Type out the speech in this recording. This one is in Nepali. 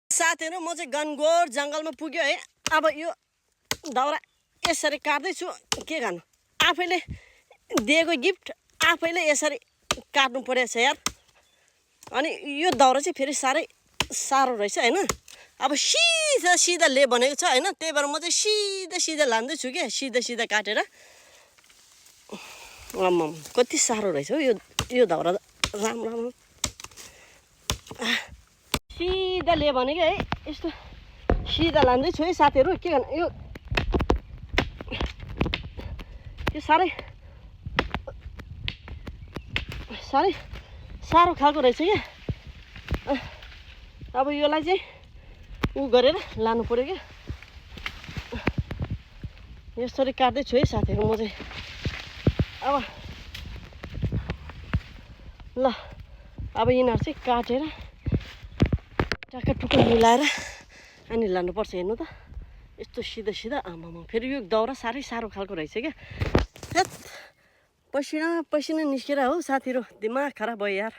साथीहरु म चाहिँ गनगोर जंगलमा पुग्यो है। अब यो दाउरा यसरी काट्दै छु के गर्नु आफैले दिएको गिफ्ट आफैले यसरी काट्नु परेछ यार। अनि यो दाउरा चाहिँ फेरि साह्रै साह्रो रहेछ हैन। अब सिधा सिधा ले भनेको छ हैन, त्यही भएर म चाहिँ सिधा सिधा लान्दै छु के, सिधा सिधा काटेर। आम्म कति साह्रो रहेछ हौ यो दाउरा राम राम। सिधा ले भनेको है, यस्तो सिधा लान्दै छु है साथीहरु। के गर्नु यो साह्रै साह्रै साह्रो खालको रहेछ क्या। अब योलाई चाहिँ उ गरेर लानु पर्यो क्या। यसरी काट्दै छु है साथीहरु म चाहिँ। अब ल अब यिनीहरू चाहिँ काटेर टक्क टुक्क मिलाएर अनि लानुपर्छ। हेर्नु त यस्तो सिधा सिधा। आमामा फेरि यो दाउरा साह्रै साह्रो खालको रहेछ क्या। पसिना पसिना निस्केर हो साथीहरु, दिमाग खराब भयो यार।